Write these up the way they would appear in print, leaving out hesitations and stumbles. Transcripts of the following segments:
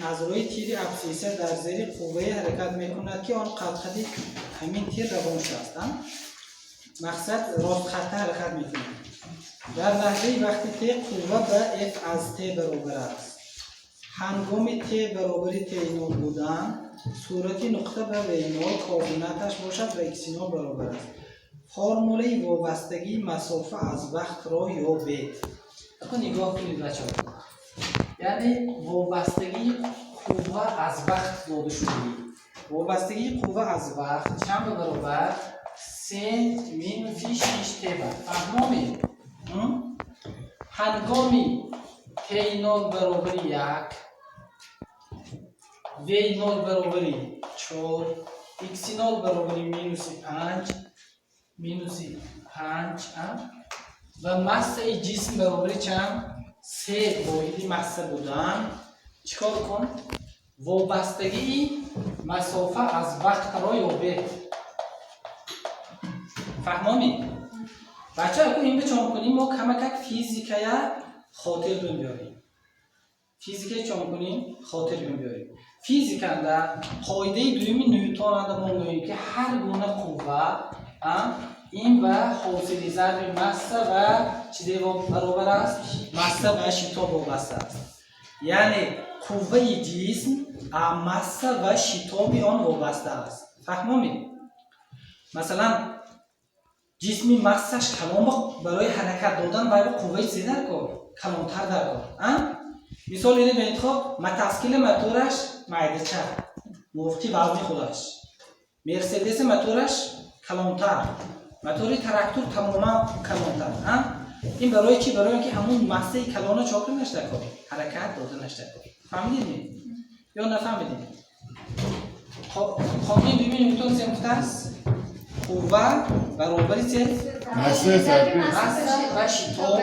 Аз рӯи тири абсцисса дар зери қуввае ҳаракат мекунад, ки он қадқади ҳамин тир равон шудааст. Мақсад, ростхатта ҳаракат мекунад. Дар лаҳзаи вақти т қувва ба f аз т баробар аст. Ҳангоми т баробари т нол будан, суръати нуқта ба в нол координаташ бошад, ба х нол баробар аст. Формулаи вобастагии масофа аз вақтро ёбед. Ако нигоҳ кунед, бачаҳо, яъне вобастагии қувва аз вақт дода шудагӣ. Вобастагии қувва аз вақт чанд ба баробар? Се минуси шиш т ба. Фаҳмомед? Ҳангоми т нол баробари як, в нол баробари чор, х нол баробари минуси панҷ, минуси панҷ ва массаи ҷисм баробари чанд? Се воҳиди масса будан, чӣ кор кун? Вобастагии масофа аз вақтро ёбед. Фаҳмомед, бача? Аку ин чон кунем, мо камакак физикая хотир биёрем. Физикаи чон кунем, хотир биёрем. Физиканда қоидаи дуюми Нютонанда мо мегӯем, ки ҳар гуна қувва ин ба ҳосили зарби масса ва чизе баробар аст, масса ва шитоб вобаста аст. Яъне қувваи ҷисм масса ва шитоби он вобаста аст. Фаҳмомед? Масалан, ҷисми массаш калон барои ҳаракат додан вай ба қувваи чизе дар кор, калонтар дар кор. Мисол, ине ба интихоб: мотоцикли мотораш майдача, мувофиқи вазни худаш, Мерседеси мотораш калонтар, мотори трактор тамоман калонтар. Ин барои чӣ? Барои он ки ҳамун массаи калона чо карданаш дар кор, ҳаракат доданаш дар кор. Фаҳмидед ё нафаҳмидед? Қонуни дуюми Нютон се гуфтааст: қувва баробари се масса ва шитоб,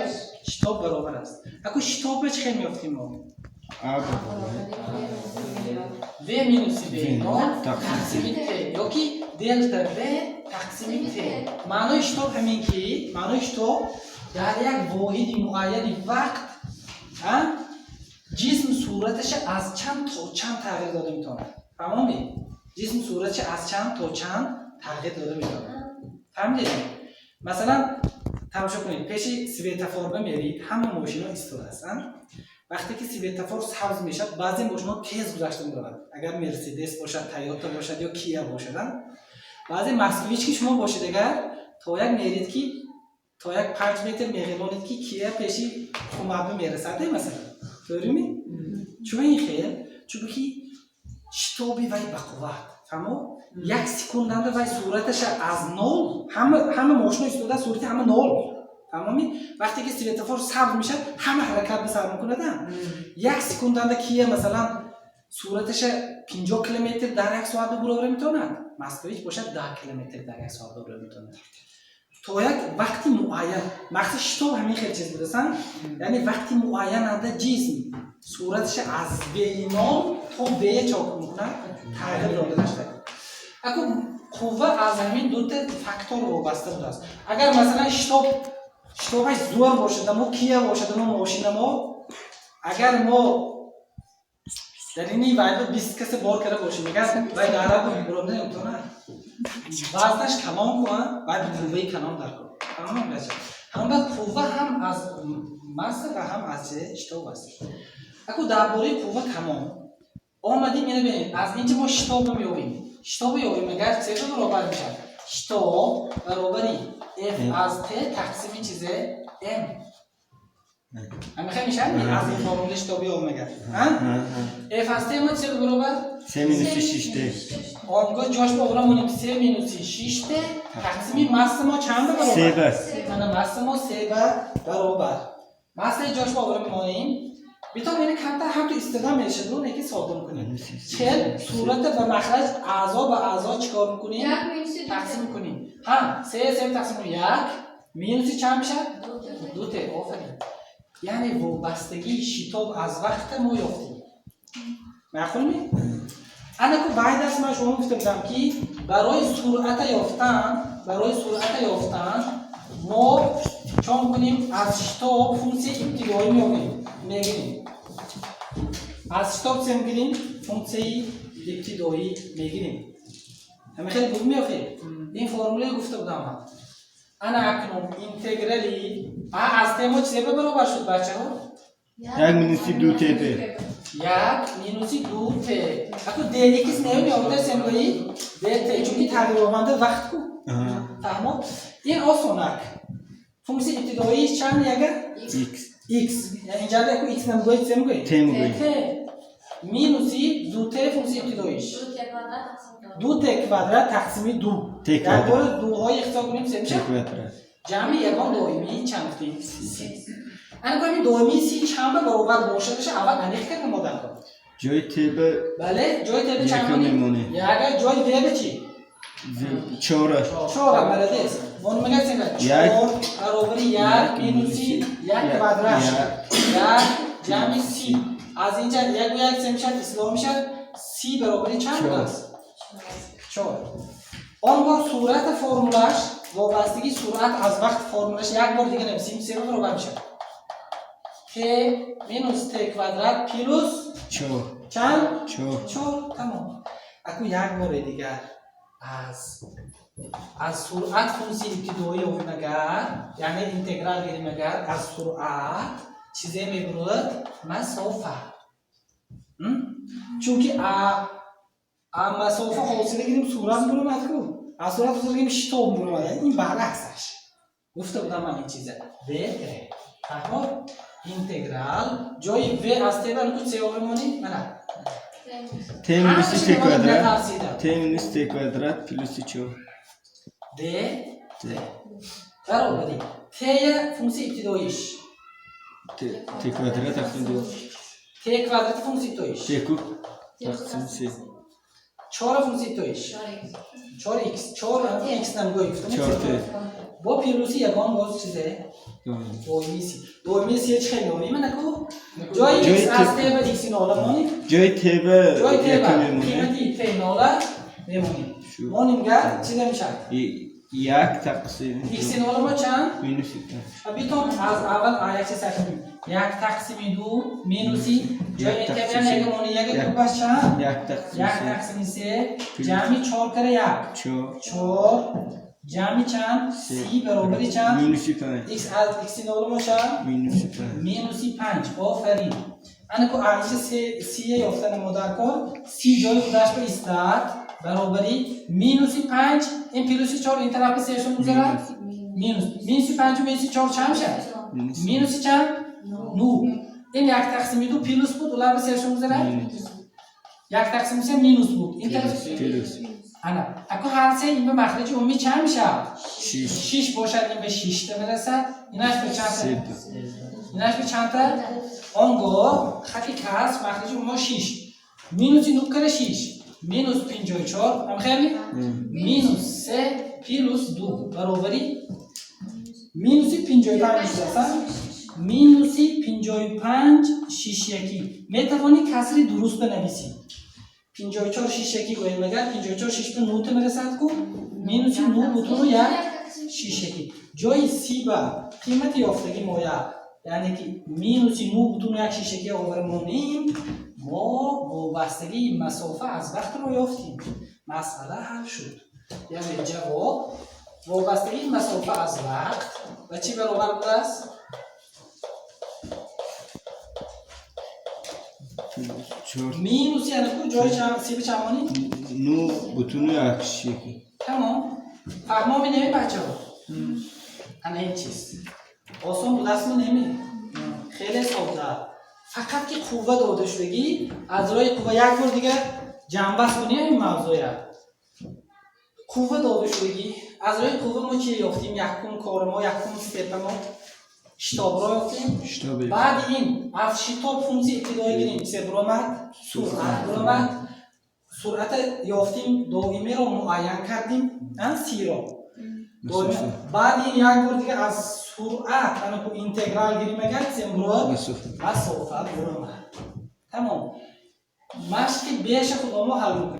шитоб баробар аст. Аку шитобро чӣ хел меёфтем мо? В минуси в нол тақсими т ёки делта в тақсими т. Маънои шитоб ҳамин ки, маънои шитоб, дар як воҳиди муайяни вақт ҷисм суръаташа аз чанд то чанд тағйир дода метавонад. Фаҳмомед? Ҷисм суръаташа аз чанд то чанд тағйир дода метавонад. Фаҳмидед? Масалан, тамошо кунед: пеши светофорба мерид, ҳама мошино истодааст. Вақте ки светофор сабз мешавад, баъзе мошино тез гузашта меравад, агар Мерседес бошад, Тойота бошад ё Кия бошад. Баъзе Москвич ки шумо бошед, агар то як мерид, ки то як 5 метр меғелонед, ки Кия пеши хумаба мерасад, масалан. Тоърими? Чун ин хел, чунки шитоби вай бақувват. Фаҳмо? Як секунданда вай суръаташа аз нол, ҳама мошино истода, суръати ҳама нол. Фаҳмомӣ? Вақте ки светофор сабз мешавад, ҳама ҳаракат ба сар мекунада. Як секунданда Кия, масалан, суръаташа 50 километр дар як соат буровара метавонад, Москвич бошад, 10 километр дар як соат буровара метавонад то як вақти муайян. Мақсад шитоб ҳамин хел чиз будасан, яъне вақти муайянанда ҷисм суръаташа аз в нол то в чо мекунад? Тағйир дода нашуда. Аку қувва аз ҳамин дута фактор вобаста будааст. Агар, масалан, шитобаш зӯр бошад, амо Кия бошад, амо мошинамо, агар мо дар ини вайба 20 каса бор карда бошем, агар вай дарабу буромда наметавонад, вазнаш калон ку, вай ба қувваи калон дар кор. Фаҳмам, бача? Ҳам ба қувва ҳам аз масса ва ҳам аз шитоб аст. Аку дар бораи қувва тамом омадим. Ина бинед, аз инҷа мо шитобро меёбем. Шитобро ёбем, агар се баробар мешавад. Шитоб баробари f аз t тақсими чизе m. Ҳамихел мешавад? Аз ин формула шитоби ёбем агар. F аз t мо чизе баробар? Се минуси шиш т. Он гоҳ ҷош ба овара монем: се минуси шиш т тақсими масса мо чанд ба баробар? Се ба. Мана, масса мо се ба баробар. Массаи ҷош ба овара мемонем. Битон ина камтар ҳам ту истода мешаду, неки содда мекунем. Чел сурата ба махраҷ аъзо ба аъзо чикор мекунем? Тақсим мекунем. Ҳа, се се тақсим кунем, як минуси чанд мешавад? Ду т. Офарин. Яъне вобастагии шитоб аз вақта мо ёфтем. Маъқул ми? Анаку баъд аз ман шумо гуфта будам, ки барои суръата ёфтан мо чон кунем? Аз шитоб функсияи ибтидоӣ меёбем, мегирем. Аз шитоб чизе мегирем? Функсияи ибтидоӣ мегирем. Ҳама хеле буд меохӣ? Ин формулаи гуфта будам ман. Ана акнун интеграли а аз т мо чизе ба баробар шуд, бачаҳо? Як минуси ду т п. Як минуси ду т. Аку dx неём семгои dt, чунки тағйирёбанда вақт ку. Фаҳмо? Ин осонак. Функсияи ибтидоии чанд яга? X. X. Инҷа аку x намгӯи, чизе мегӯӣ? T мегӯӣ. T минуси ду t функсияи ибтидоиш. Ду t квадрат тақсими ду. T Як квадрат. бор дуҳои ихтисор кунем, се T мешавад? квадрат. Ҷамъи ягон доимии чанд гуфтем? Си. Ана ҳамин доимии си чанд ба баробар бошадаша аввал аниқ карда модар кор. Ҷои T ба Бале, ҷои t ба чанд Яка монем? мемонем. Яга, ҷои v ба чӣ? Чора. Чора, молодец. Монем агар сенга Як. чор баробари як Як минуси минуси як як, квадрат. Як. Як ҷамъи си. Аз инҷа яку як се мешавад, ислоҳ мешавад. Си баробари чанд Чор. будааст? Чор. Он гоҳ суръати формулаш, вобастагии суръат аз вақт формулаш як бор дига нависем, се баробар мешавад. T минус t квадрат плюс Чор. чанд? Чор. Чор, тамом. Аку як боре дигар аз суръат функсияи ибтидоӣ ёфтем агар, яъне интеграл гирем агар, аз суръат чизе мебурад масофа. Чунки а масофа ҳосила гирем, суръат буромад ку, аз суръат ҳосила гирем, шитоб буромад. Ин баръаксаш гуфта будам ман ин чиза. В фаҳмо? Интеграл ҷои в аз т ба ку се мемонӣ, мана. T минуси T Ҳамаашро квадрат. натарсидам. T минус T квадрат плюси чор. Д T. Баробари т функсияи ибтидоиш. T квадрат тақсим ду. Т квадрати функсияи ибтидоиш. T куб тақсим се. Чора функсияи ибтидоиш. Чор х, чор х намгӯй гуфтам. Чор Т. Бо плюси ягон боз чизе доимии си. Доимии си чӣ хел ёбем? Ана ку ҷои Ҷои х аз Т- т ба х нола монем. Ҷои T ба Ҷои т яка ба мемонем. қимати т нола мемонем. Шу. Монем гар чизе мешавад? Як тақсим Х нола мо чанд? минуси панҷ. Ва битон аз аввал а як чиз сар кунем. Як тақсими ду минуси ҷои Як т тақсим се. яга монем, яга Як. кубаш чанд? Як тақсим Як се. тақсими се ҷамъи чор кара як. Чор. Чор ҷамъи чанд? Се. Си баробари чанд? Минуси панҷ. Х аз х нола мо чанд? Минуси панҷ. Минуси панҷ, офарин. Ана ку аиша сие ёфта намодаркор, си ҷои худаш ба истад, баробари минуси панҷ, ин плюси чор ин тараф ба сешон гузарад, минус. Минуси панҷу минуси чор чанд мешавад? Минуси Минуси чанд? Ну. Ин як тақсими ду плюс буд, улар ба сешон гузарад. Минус. Як тақсими се минус буд, ин тараф Плюс. Ана аку ҳар се ин ба махраҷи умумӣ чанд мешавад? Шиш. Шиш бошад, ин ба шишта мерасад, инаш ба чанд? Сета. Инаш ба чандта? Он гоҳ хати каср махраҷи умумӣ шиш минуси ну кара шиш минус 54, ҳамхелми? Минус се плюс ду баробари минуси 55 мешудаса, минуси 55 шишякӣ. Метавонӣ касри дуруст бинависӣ, 54 шишякӣ гӯем агар, 54 шиш ба нута мерасад ку, минуси ну бутуну як шишякӣ. Ҷои си ба қимати ёфтагӣ моя, яъне ки минуси ну бутуну як шишякӣ овара монем, мо вобастагии масофа аз вақтро ёфтем, масъала ҳал шуд. Яъне ҷавоб: вобастагии масофа аз вақт ба чӣ баробар будааст? Плюс чор. Минуси ана ку ҷои си ба чанд монем? Ну бутуну як шишякӣ. Тамом. Фаҳмо менеми, бачаҳо? Ана ин чиз осон будастми, неми? Хеле сода, фақат ки қувва дода шудагӣ, аз роҳи қувва як бор дига ҷамъбаст кунем ин мавзӯя. Қувва дода шудагӣ, аз роҳи қувва мо чи ёфтем? Якум кори мо, якум степа мо шитобро ёфтем. Шитоби. Баъди ин аз шитоб функсияи ибтидоӣ гирем, се буромад? Суръат буромад. Суръата ёфтем, доимиро муайян кардем, сиро. Масофа. Баъди ин як бор дига аз суръат ана ку интеграл гирем агар, сем буроад? Масофа. Масофа буромад. Тамом. Машқи беша худомо ҳал мекунем.